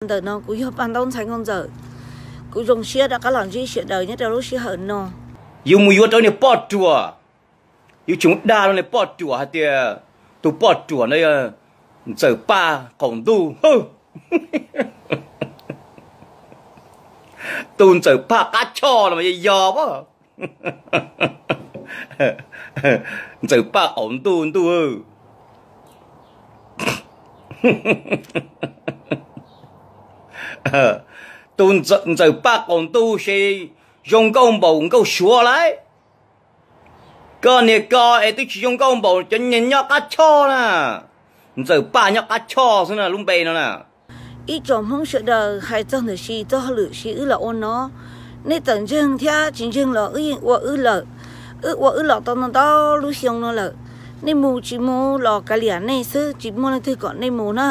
Ntawm no kuv yog Paj Ntaub ntxhais Nkauj Ntxawm, kuv zoo siab rov qab los ntsib sawv daws nyob rau lub sij hawm no. Yus mus yuav rau niag poj ruam, yus tseem dag rau niag poj ruam hais tias tus poj ruam no Ntxawm Paj qaum ntuj. Tus Ntxawm Paj qab choj no mas yog yog a. Ntxawm Paj qaum ntuj ntuj. Tus Ntxawm Paj qaum ntuj ces zoo nkauj npaum nkauj suav lauj. Koj niag ko es twb tsis zoo nkauj npaum cov niag nyob qab choj na. Ntxawm Paj nyob qab choj xwb na lub npe no na. Ib tsoom Hmoob sawv daws hais txog ntawm Siv txoj hauj lwm Siv wb los ua no, nej txawm ntseeg thiab tsis ntseeg los wb yeej ua wb lawm. Wb ua wb los tau ntau ntau lub xyoo no lawm. Nej mus tsis mus los kav liam nej xwb, tsis muaj leej twg kom nej mus na.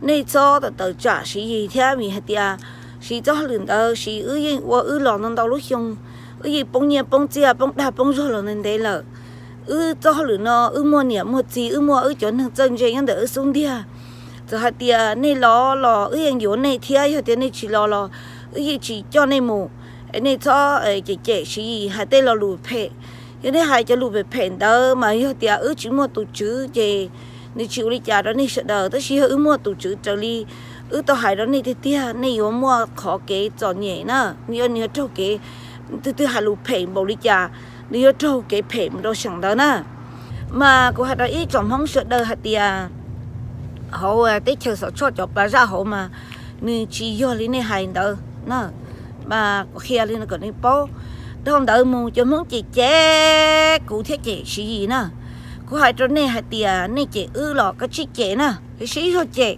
Nej txhob tawm tawm tsam Siv Yis thiab, vim hais tias Siv txoj hauj lwm ntawd Siv wb yeej ua wb los ntau ntau lub xyoo. Wb yeej poob nyiaj poob txiaj poob dag poob zog los ntev ntev lawm. Wb txoj hauj lwm no wb muaj niam muaj txiv, wb muaj wb cov neeg txawj ntse nyob ntawm wb xub ntiag. Txawm hais tias nej los los wb yeej yuav nej thiab, yog tias nej tsis los los wb yeej tsis coj nej mus. Es nej txhob cem cem Siv Yis hais tej lo lus phem. Yog nej hais cov lus phem phem ntawd mas yog tias wb tsis muaj tus tswv ces nws tsis ua li cas rau nej sawv daws, tab sis yog wb muaj tus tswv raws li wb tau hais rau nej tiag tiag, nej yuav muaj qhov kev txom nyem na. Nws yuav, nws yuav raug kev, twg twg hais lus phem npaum li cas, nws yuav raug kev phem mus rau seem ntawd na. Mas kuv hais rau ib tsoom Hmoob sawv daws hais tias hauv teb chaws Xov Tshoj cov plas zaj hauv mas nws tsis yog li nej hais ntawd na. Mas kuv qhia li no kom nej paub. Dhau ntawd mus cov Hmoob cem cem kuv thiab cem Siv Yis na. Kuv hais rau nej hais tias nej cem wb los kav tsij cem na, sib zog cem,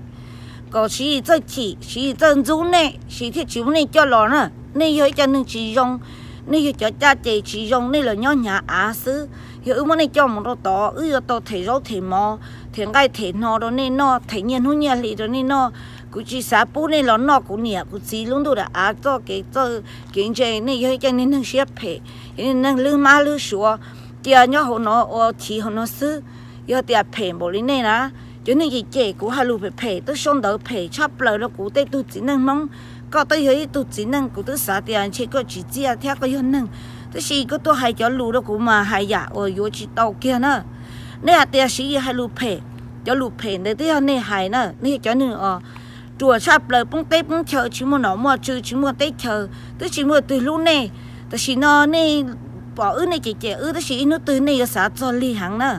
kom Siv Yis txawj chim, Siv Yis txawj ntxub nej, Siv thiaj tsis muab nej coj los na. Nej yog ib co neeg tsis zoo, nej yog cov caj ces tsis zoo, nej los nyob hnyav av xwb. Yog wb muab nej coj mus rau tod, wb yuav tau them zaub them mov, them nqaij them hno rau nej noj, them nyiaj hnub nyiaj hli rau nej noj. Kuv tsis xav pub nej los noj kuv niam kuv txiv lub ntuj daim av txoj kev txawj kev ntse. Nej yog ib co neeg siab phem, yog neeg lwj mab lwj suav, cia nyob hauv no ua chiv hauv no xwb. Yog tias phem npaum li nej na, cov neeg cem cem kuv hais lus phem phem, twb sau ntawv phem tshaj plaws rau kuv tej tug txiv neej Hmoob. Koj twb yog ib tug txiv neej, kuv twb xav tias ntshe koj tsis txiaj thiab koj yog neeg, tab sis koj tuaj hais cov lus rau kuv mas hais yam uas yuav tsis tau kiag na. Nej hais tias Siv Yis hais lus phem, cov lus phem ntawd twb yog nej hais na. Nej yog cov neeg ruam tshaj plaws, poob teb poob chaw, tsis muaj nom muaj tswv, tsis muaj teb chaws, twb tsis muaj twg hlub nej. Tam sim no nej pom wb, nej cem cem wb, tab sis ib hnub twg nej yuav xav txog lig heev na.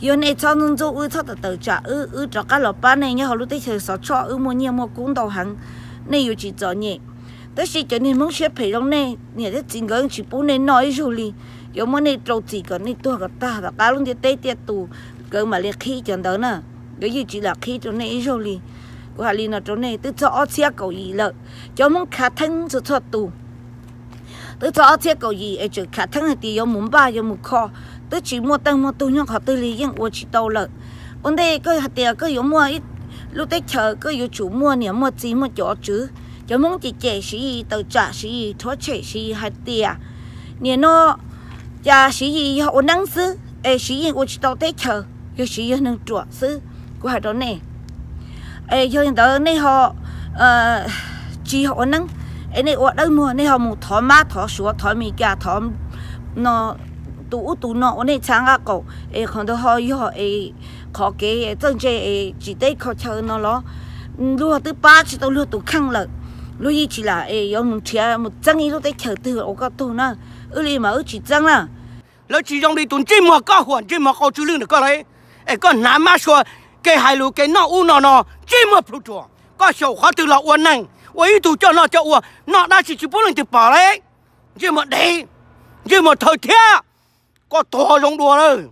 Yog nej txhob ntxub ntxub wb, txhob tawm tawm tsam wb, wb rov qab los pab nej nyob hauv lub teb chaws Xov Tshoj, wb muaj nyiaj muaj kub ntau heev, nej yuav tsis txom nyem. Tab sis cov niag Hmoob siab phem zoo nej niam thiab txiv nkawd tsis pub nej noj ib zaug li, yuav muab nej rau txim kom nej tuag kom tag, tom qab lub ntiaj teb tiaj tus nkawd mam li qhib cov ntawd na. Nkawd yeej tsis lam qhib rau nej ib zaug li. Kuv hais li no rau nej, twb txog ob txhiab kaum yim lawm, cov Hmoob khav theeb txhua txhua tus. Twb txog ob txhiab kaum yim es tseem khav theeb hais tias yuav mus npaj yuav mus kho, twb tsis muaj teej muaj tug nyob qhov twg li, yeej ua tsis tau lawm. Ua ntej koj hais tias koj yuav muaj ib lub teb chaws, koj yuav tsum muaj niam muaj txiv muaj cov tswv. Cov Hmoob cem cem Siv Yis, tawm tsam Siv Yis, rhuav tshem Siv Yis hais tias nim no cas Siv Yis yog ua neeb xwb es Siv yeej ua tsis tau teb chaws, yog Siv yog neeg ruam xwb. Kuv hais rau nej, es yog li ntawd nej ho tsis yog ua neeb, es nej ua dawb muag, nej ho mus thov mab thov suav, thov Amelikas, thov no, tus ub tus no ua nej txha nqaj qaum, es qhov ntawd ho yog es qhov kev txawj ntse es tsis teb kho chaw no los? Luag twb pab tsis tau luag tus kheej lawm, luag yeej tsis lam es yuav mus nrhiav mus txeeb ib lub teb chaws twg ua koj tug na. Wb li mas wb tsis txeeb na. Lawv tsis zoo li tus ntsej muag koj huam ntsej muag qau tsw lwj ntawm koj lauj. Es koj hnav mab sua, kev hais lus kev noj ub no no, ntsej muag plhu ruam. Koj xyaum qhov twg los ua neeg, ua ib tug coj noj coj ua, noj dab tsi tsis pub leej twg pom lauj. Ntsej muag dev, ntsej muag thawj thiab, koj tuag zoo dua lawm.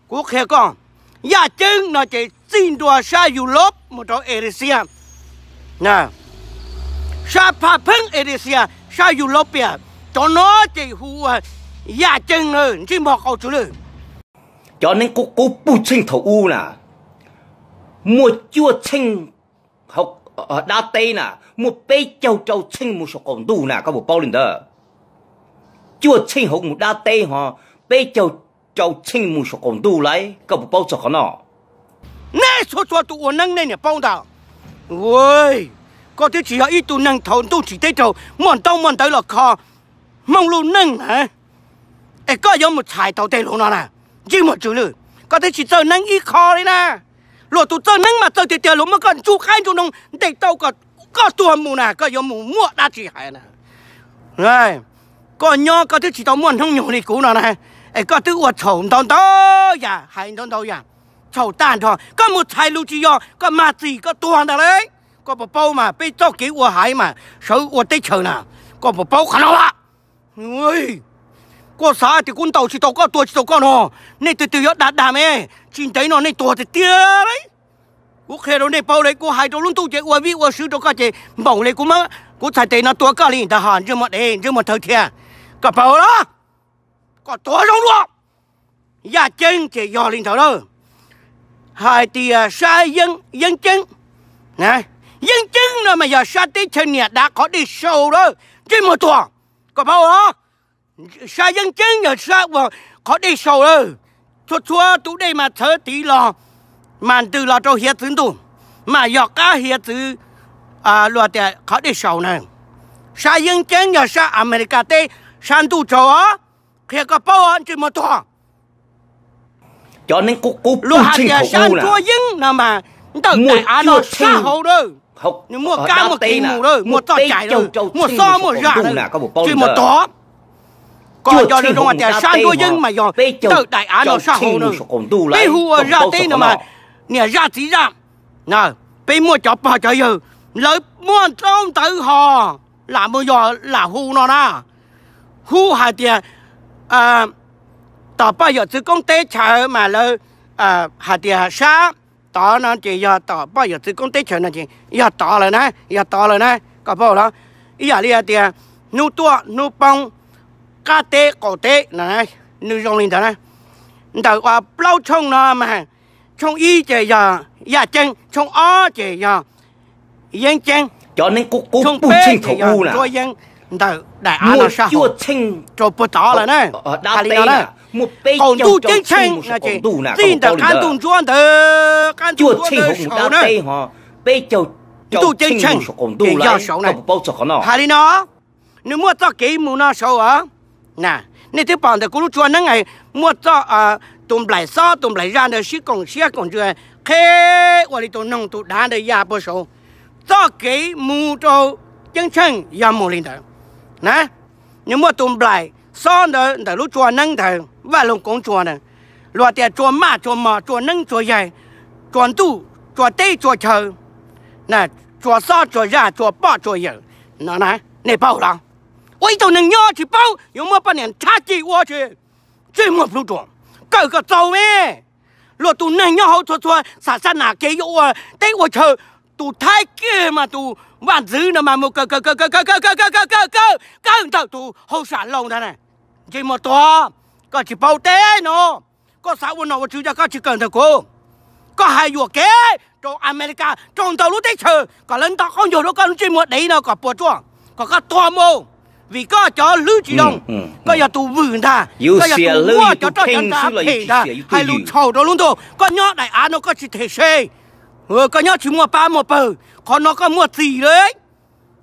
Kuv qhia koj, yaj ceeb no ces txij ntua sab Europe mus rau Asia, sab phaj pheeb Asia, sab Europe, cov no ces hu ua yaj ceeb na, ntsej muag qau tsw lwj. Cov neeb qub qub puj txheej thaum ub na, muaj cuaj txheej, dab teb na, muaj peb caug rau txheej mus saum qaum ntuj na, koj puas paub li ntawd? Cuaj txheej hauv mus dab teb ho peb caug rau txheej mus saum qaum ntuj lauj, koj puas paub txog qhov no? Nej txhua txhua tus ua neeb nej niam paub ntag. Koj twb tsis yog ib tug neeg thaum ntuj tsim teb raug muaj ntaub muaj ntawv los kho Hmoob lub neej na, es koj yuav mus txhais tau tej lus no na, ntsej muag tsw lwj. Koj twb tsis txawj neeb ib qho li na. Luag tus txawj neeb mas txawj tiag tiag, luag muab koj ntsuj qaib ntsuj noog ntes tau kom koj tuag mus na, koj yuav mus muaj dab tsi hais na. Koj nyob koj twb tsis tau muaj hnub nyoog li kuv no na, es koj twb ua txhaum ntau ntau yam, hais ntau ntau yam, txhaum tag nrho. Koj mus txhais lus tsis yog, koj mag txim koj tuag ntag lauj. Koj puas paub mas peb txoj kev ua haiv mas sawv ua teb chaws na, koj puas paub qhov no a? Koj xav tias kuv ntaus tsis tau koj, tua tsis tau koj no, nej twg twg yuav dag dag me, tsis ntev no nej tuag tiag tiag li. Kuv qhia rau nej paub li, kuv hais rau lub ntuj ces ua vij ua sw rau koj ces npaum li kuv, kuv txhais tes no tua koj li ntag ho, ntsej muag dev ntsej muag thawv thiab. Koj paub los? Koj tuag zoo dua. Yaj Ceeb ces yog li ntawd lawm. Hais tias Sab Yeeb, Yeeb Ceeb, Yeeb Ceeb no mas yog sab teb chaws niam dav qhov dej sau lawm, ntsej muag tuag. Koj paub los? Sab Yeeb Ceeb yog sab uas qhov dej sau lawm. Txhua txhua tus dej mas txhawv tid los, mas ntws los rau hiav txwv ntuj, mas yog qab hiav txwv, luag tias qhov dej sau na. Sab Yeeb Ceeb yog sab Amelikas teb, sab ntuj tsaus os. Qhia koj paub os, ntsej muag tuag. Luag hais tias sab Ntsuab Yeeb no mas ntawm daim av no sab hauv na, nws muaj kab muaj kev mus lawm, muaj txoj cai lawm, muaj xob muaj zaj lawm, ntsej muag tuag. Koj nco zoo zoo tias sab Ntsuab Yeeb mas yog ntawm daim av no sab hauv na. Peb hu ua zaj teb no mas niam zaj txiv zaj. Peb muaj cov pog cov yawg, lawv muaj ntaub ntawv ho, lam mus yog lam hu no na. Hu hais tias tom poj yawm txwv koob teb chaws mas lawv hais tias sab tod no ces yog tom poj yawm txwv koob teb chaws no ces yog tod lawm na, yog tod lawm na, koj paub los? Ib yam li hais tias hnub tuaj hnub poob, qab teb qaum teb, nws zoo li ntawd na. Ntawm uas plaub tshooj no mas tshooj ib ces yog Yaj Ceeb, tshooj ob ces yog Yeeb Ceeb, tshooj peb ces yog Ntsuab Yeeb, ntawm daim av no sab hauv rau puag tod lawm na. Hais li no na, qaum ntuj ceeb tsheej no ces txij ntawm qab ntuj ntsuab ntawd, qab ntuj ntsuab ntawd saud na, ntuj ceeb tsheej ces yog saud na. Hais li no, nws muaj txoj kev mus no saud os. Nej twb pom ntawm kuv lub tsua neeb muaj txoj, tus nplaim xob tus nplaim zaj ntawd sib koom siab koom ntsws qheb ua li tus noog tus dav ntawd ya puag saud. Txoj kev mus rau ceeb tsheej yog mus li ntawd na. Nws muaj tus nplaim xob ntawd ntawm lub tsua neeb ntawd, Vaj Loog Koob Tsua ntawd, luag tias tsua maj tsua mos, tsua neeb tsua yaig, tsua ntuj tsua teb tsua chaw, tsua xob tsua zaj tsua poj tsua yawm no na. Nej paub los? Ua ib tug neeg nyob tsis paub, yuav muab poj niam nrhab ci ua tsi? Ntsej muag plhu ruam, kawm kom txaus me. Luag tus neeg nyob hauv txhua txhua xam xab nam kev yuav ua teb ua chaw, tus Thaib kiag mas tus vaj ntxwv no mas mus kawm kawm kawm kawm kawm kawm kawm kawm kawm kawm kawm ntawm tus hauj sam Loos ntag na. Ntsej muag tuag, koj tsis paub teb no, koj xav ua nom ua tswv cas koj tsis kawm ntawm kuv? Koj hais yuam kev rau Amelikas, rau ntau lub teb chaws kom lawv nto qaub ncaug rau koj lub ntsej muag dev no kom puas tsuaj, kom koj tuag mus. Vim koj cov hlwb tsis zoo, koj yog tus vwm ntag, koj yog tus muaj cov roj cov ntsa phem ntag, hais lus txhaum rau lub ntuj. Koj nyob daim av no koj tsis them se, koj nyob tsis muaj pab muaj pawg, qhov no koj muaj txim lawm.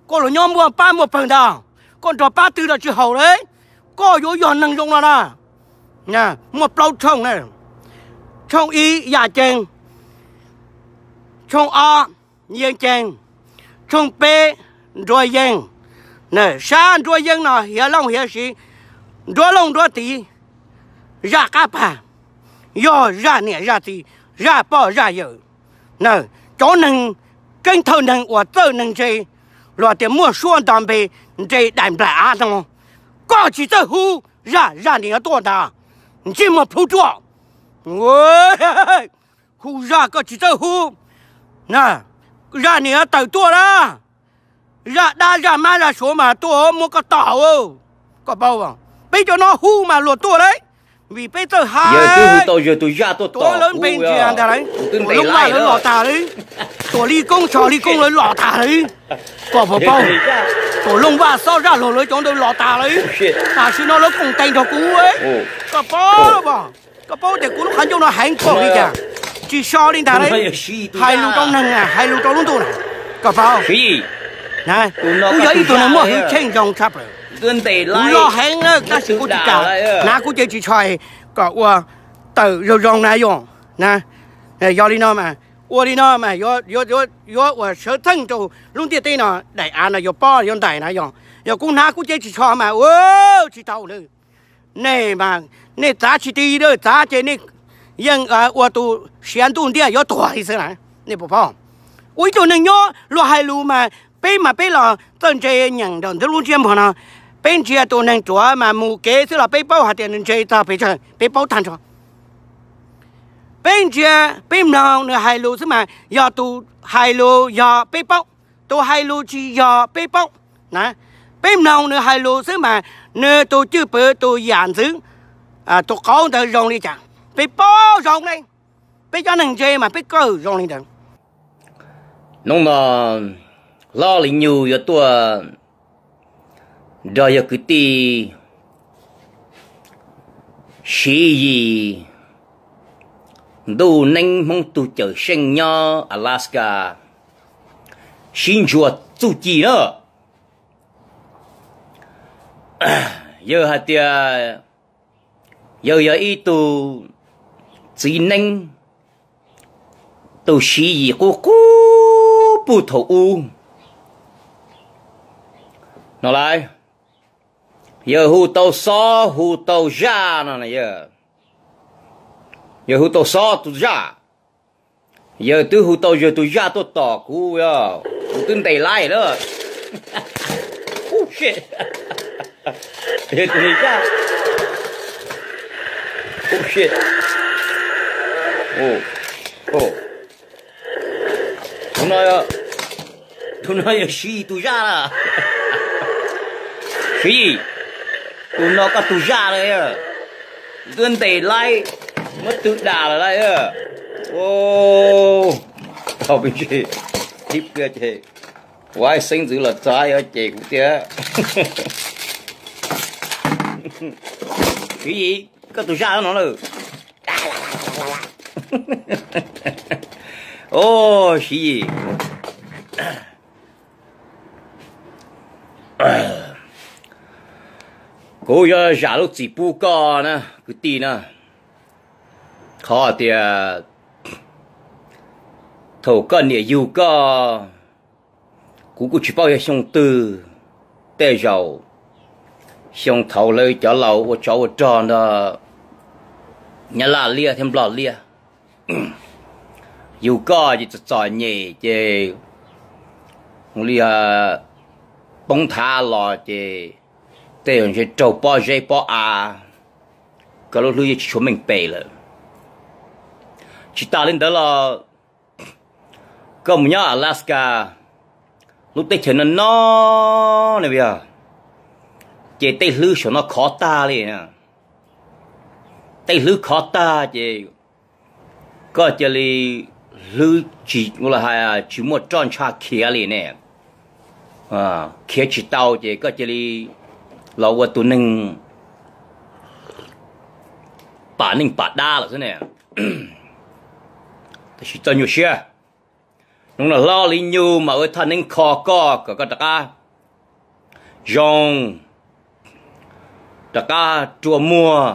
Koj los nyob muaj pab muaj pawg ntag, koj nrog pab twg los tsis haum lawm. Koj yuav yog neeg zoo no na. Muaj plaub tshooj na, tshooj ib Yaj Ceeb, tshooj ob Yeeb Ceeb, tshooj peb Nruab Yeeb. Sab Nruab Yeeb no hiav looj hiav siv, nruab looj nruab tid, zaj qab pag, yog zaj niam zaj txiv, zaj poj zaj yawm. Cov neeg keeb thawj neeg uas txawj neeg ntse, luag tias muaj suab nto npe nres daim nplaim av no, koj tsis txawj hu, zaj zaj niam yuav tuaj ntag. Ntsej muag plhu ruam, hu zaj koj tsis txawj hu, zaj niam yuav tawm tuaj na. Zaj dab zaj mab zaj suav mas tuaj muab koj tom. Koj paub, peb cov no hu mas luag tuaj lawm, vim peb txawj hais. Tuav lawv npe ntsia ntag lawm, tuam looj vaj lawv los tag lawm, tuam li koob tso li koob lawv los tag lawm. Koj puas paub, tuam looj vaj xob zaj luag lawv cov ntawd los tag lawm, tam sim no lawv koom tes nrog kuv. Koj paub, koj paub tias kuv lub qhov ncauj no heev npaum li cas, tsis so li ntag lawm. Hais lus rau neeg, hais lus rau lub ntuj na, koj paub. Kuv yog ib tug neeg muaj hwj chim zoo tshaj plaws. Kuv loj heev na tab sis kuv tsis kam hnav kuv cev ris tsho kom ua tawm zoo zoo na yom. Yog li no mas, ua li no mas yuav ua sawv txheej rau lub ntiaj teb no, daim av no yuav pob yuav ntais na yom. Yog kuv hnav kuv cev ris tsho mas ua tsis tau li. Nej mas nej txav tsis ti, txav ces nej yeej ua tus siav ntuj ntiaj yuav tuag li xwb na. Nej puas paub? Ua ib tug neeg nyob luag hais lus mas peb mas peb los txawj ntse nyeem nram ntawm lub ntsiab muag no, peb ntsia tus neeg ruam mas mus kev xwb los peb paub hais tias nws ntse txog pes tsawg, peb paub tag nrho. Peb ntsia peb mloog nws hais lus xwb mas yog tus hais lus yog peb paub, tus hais lus tsis yog peb paub na. Peb mloog nws hais lus xwb mas nws tus cwj pwm tus yam ntxwv, tus qauv ntawd zoo li cas peb paub zoo li. Peb cov neeg ntse mas peb kawm zoo li ntawd. Hnub no hlob Lis Nyug yuav tuaj nrog yog kwv tij Siv Yis, ntuj neeb Hmoob tug cawm seej nyob Alaska sib ntsuas txuj ci na. Yawg hais tias yawg yog ib tug txiv neeb, tus Siv Yis qub qub puag thaum ub no lauj. Yawg hu tau xob hu tau zaj no, yawg hu tau xob tus zaj. Yawg twb hu tau yawg tus zaj tuaj tom kuv, kuv twb ntes laib lawm. Yawg tus zaj, tus no, tus no yog Siv Yis tus zaj lawm. Siv Yis, tus no koj tus zaj lawm. Twb ntes laib, muab tw dam lawm lauj. Thaum me ntsis, ib pliag ces ua xeeb ntxwv los txog ces kuv tias, Siv Yis, koj tus zaj no lawm. Siv Yis, kuv yuav zam lub txim pub koj na kwv tij na. Qhov tias thaum koj niam yug koj, kuv kuj tsis paub yog xyoo twg, tej zaum xyoo thaud lawv cov laus ua tsov ua rog nrog Nyab Laj liab thiab Nplog liab. Yug koj ces txom txom nyem ces li poob thav los ces tej zaum ntshe raug pob zeb pob av, koj lub hlwb yeej tsis tshua meej pem lawm. Tsis tas li ntawd los koj mus nyob Alaska, lub teb chaws no no ne, yog ces tej hlwb saum no khov tag li. Tej hlwb khov tag ces koj cia li hlwb tsis, tsis muaj roj ntsha khiav li ne. Khiav tsis tau ces koj cia li los ua tus neeg pam neej pam dab lawm xwb ne. Tab sis txawj nyuaj siab, hnub no hlob Lis Nyug mas ua thaj neeb kho koj kom koj rov qab zoo, rov qab rua muag,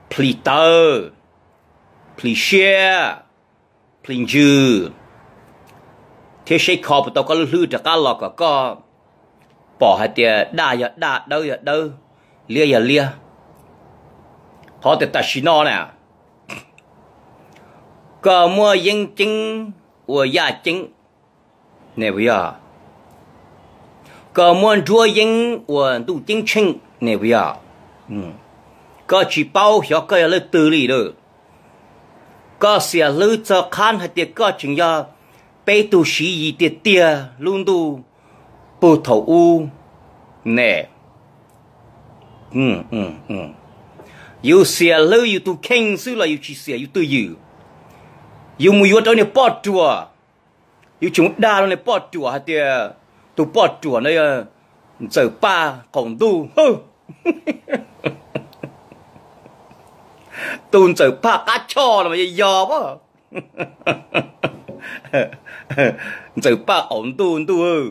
plhis tawv, plhis siab, plhis ntsws, thiab seb kho puas tau koj lub hlwb rov qab los kom koj pom hais tias daj yog daj, dawb yog dawb, liab yog liab. Qhov tias tam sim no na, koj muab yeeb ceeb ua yaj ceeb ne puas yog? Koj muab nruab yeeb ua ntuj ceeb tsheej ne puas yog? Koj tsis paub xyov koj yog leej twg li lawm. Koj xiam hlwb txog qhab hais tias koj tseem yog peb tug Siv Yis tiag tiag lub ntuj puag thaum ub ne. Yus xiam hlwb yus tus kheej xwb los yus tsis xiam yus twj ywm. Yus mus yuav rau niag poj ruam, yus tseem dag rau niag poj ruam hais tias tus poj ruam no yog Ntxawm Paj qaum ntuj. Tus Ntxawm Paj qab choj no mas yog yog a. Ntxawm Paj qaum ntuj ntuj,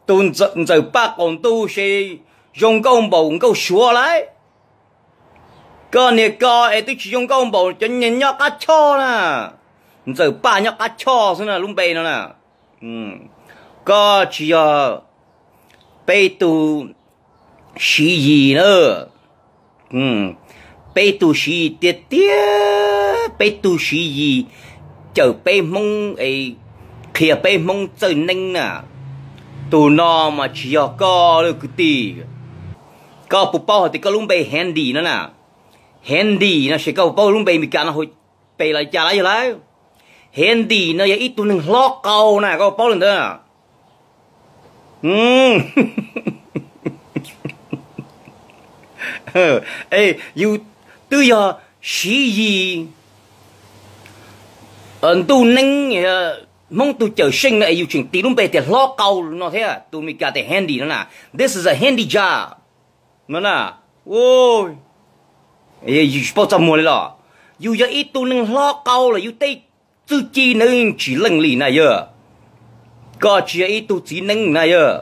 Tus ntxawm paj qaum ntuj se zoo nkauj npaum nkauj suav lauj. Koj niag ko es twb tsis zoo nkauj npaum cov niag nyob qab choj na. Ntxawm paj nyob qab choj xwb na lub npe no na. Koj tsis yog peb tug Siv Yis na. Peb tug Siv Yis tiag tiag, peb tug Siv Yis cawm peb Hmoob es qhia peb Hmoob txawj neeb na. Tus no mas tsis yog koj lawm kwv tij. Koj puas paub hais tias koj lub npe Handy no na? Handy no ces koj puas paub lub npe Meskas no hu pem los cas lawm yog lauj? Handy no yog ib tug neeg hlob qau na, koj puas paub li ntawd? Yus twb yog Siv Yis ntuj neeb, Hmoob tug cawm seej no es yus tseem tis lub npe tias hlob qau no thiab. Tus Meskas tias Handy no na, this is a handy job no na. Yus tsis paub txaj muag li los? Yus yog ib tug neeg hlob qau los yus tej txuj ci ntawd tsis leej li na yog. Koj tsis yog ib tug txiv neeb na yog.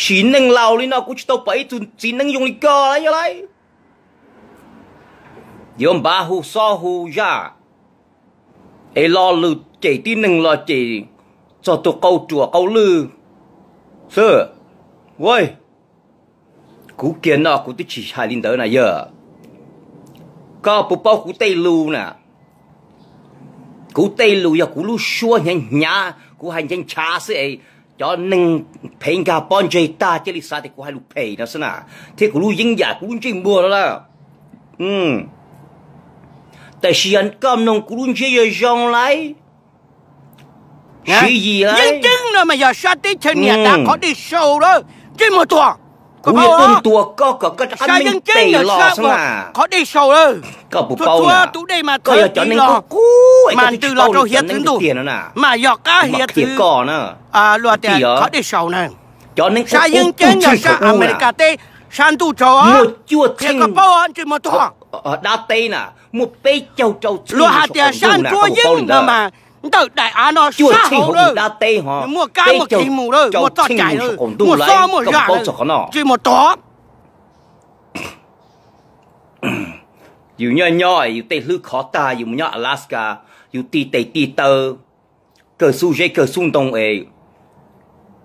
Sim neej laus li no kuv tsis tau pom ib tug txiv neeb zoo li koj yog lauj. Yuav npav hu xob hu zaj es lo lus cem tib neeg los cem txog tus qau ruam qau lwj xwb. Kuv kiag no kuv twb tsis hais li ntawd na yog. Koj puas paub kuv tej lus na? Kuv tej lus yog kuv lub suab hnyav hnyav, kuv hais nchav nchav xwb es cov neeg phem nkag pob ntseg tag cia li xav tias kuv hais lus phem no xwb na, thiab kuv lub yeeb yam kuv lub ntsej muag no lawm. Tab sis yog koj mloog kuv lub ntsiab yog zoo lauj, Siv Yis lauj. Yeeb ceeb no mas yog sab teb chaws niam dav qhov dej sau lawm, ntsej muag tuag. Kuv yuav tuaj ntuas koj kom koj rov qab meej pem los xwb na. Qhov dej sau lawm. Koj puas paub na? Koj yog cov neeg qub qub es koj twb tsis paub li cov neeg tiag tiag no na. Mas yog qab hiav txwv koj na. Luag tias qhov dej sau na. Cov neeg sab yeeb ceeb yog sab Amelikas teb, sab ntuj tsaus, muaj cuaj txheej, koj paub ntsej muag tuag. Dab teb na muaj peb caug rau txheej, luag hais tias sab ntsuab yeeb no mas ntawm daim av no cuaj txheej hauv dab teb ho muaj kab muaj kev mus lawm, muaj txoj cai lawm, muaj xob muaj zaj lawm, ntsej muag tuag. Yus nyob nyob yus tej hlwb khov tag yus mus nyob Alaska, yus ti tes ti taw, kawg xub zeb kawg xub ntoo es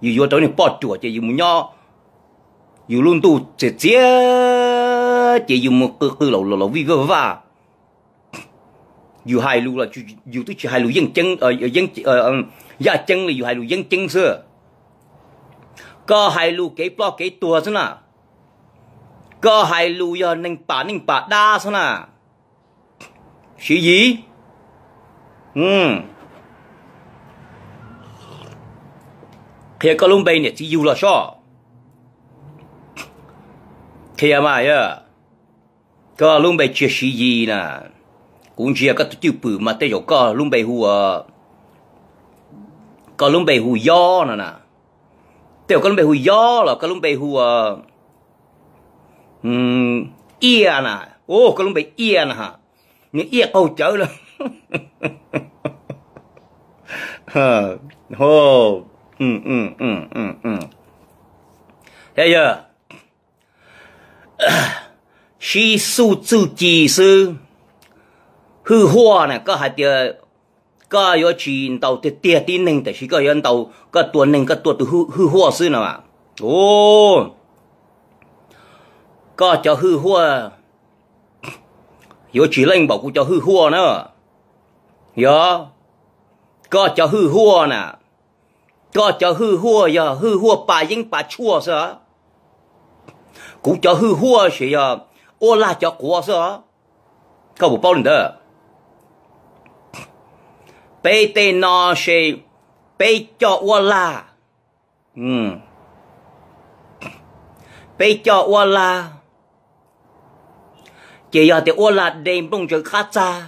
yus yuav rau niag poj ruam ces yus mus nyob yus lub ntuj txias txias ces yus mus qw qw laus laus vij vaj vaj. Yus hais lus los yus twb tsis hais lus yeeb ceeb, yaj ceeb li, yus hais lus yeeb ceeb xwb. Koj hais lus kev ploj kev tuag xwb na. Koj hais lus yog neeg pam neej pam dab xwb na. Siv Yis, qhia koj lub npe niam txiv yug los sob. Qhia mas yog koj lub npe tsis yog Siv Yis na. Kuv ntsia koj tus cwj pwm mas tej zaum koj lub npe hu, koj lub npe hu Yob no na. Tej zaum koj lub npe hu Yob los koj lub npe hu Iaj na. Koj lub npe Iaj na, niag Iaj qaug cawv lawm. Yog sib xuj txuj ci xwb. Hwj huaj na, koj hais tias koj yuav tsis ntaus tiag tiag tib neeg, tiam sis koj yuav ntaus, koj tua neeg koj tua tus hwj huaj xwb no. Koj cov hwj huaj yuav tsis leej npaum kuv cov hwj huaj na. Yog, koj cov hwj huaj na, koj cov hwj huaj yog hwj huaj pas yeeb pas tshuaj xwb. Kuv cov hwj huaj ces yog uab lag cov quav xwb os. Koj puas paub li ntawd? Peb tej no ces peb coj uab lag, peb coj uab lag, ces yog tias uab lag de nplooj ntsaws qab txag,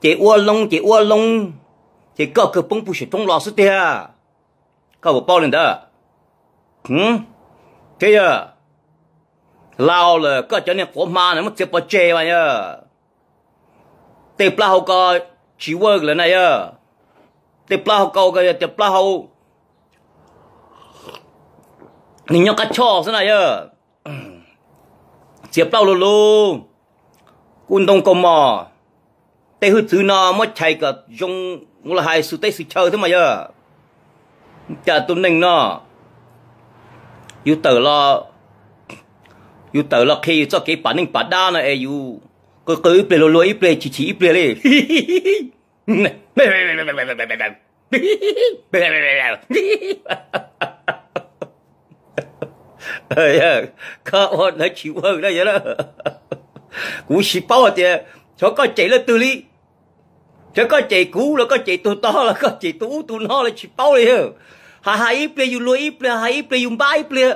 ces uab loob ces uab loob, ces koj kawg poob puag saum roob los xwb tiag. Koj puas paub li ntawd? Thiab yog laus lawm koj cov niag quav hma na muab txiav pov tseg mas yog tej plaub hau ko tsis ua lawm na yog. Tej plaub hau kaus ko yog tias plaub hau nws nyob qab tshoj xwb na yog. Txiav plaub lug lug, kuj ntoo kaus mom. Tej hwj txwv no muab chais kom zoo, ua los hais xwm teb xwm chaw thiab mas yog. Cas tus neeg no yus tawm los, yus tawm los qhia yus txoj kev pam neej pam dab no es yus qw qw ib pliag luag luag ib pliag chim chim ib pliag li. Koj ua ntawd tsis ua na yog. Kuv tsis paub hais tias xyov koj cem leej twg li. Xyov koj cem kuv los koj cem tus tod los koj cem tus ub tus no los tsis paub li. Hais hais ib pliag yus luag ib pliag, hais ib pliag yus npab ib pliag.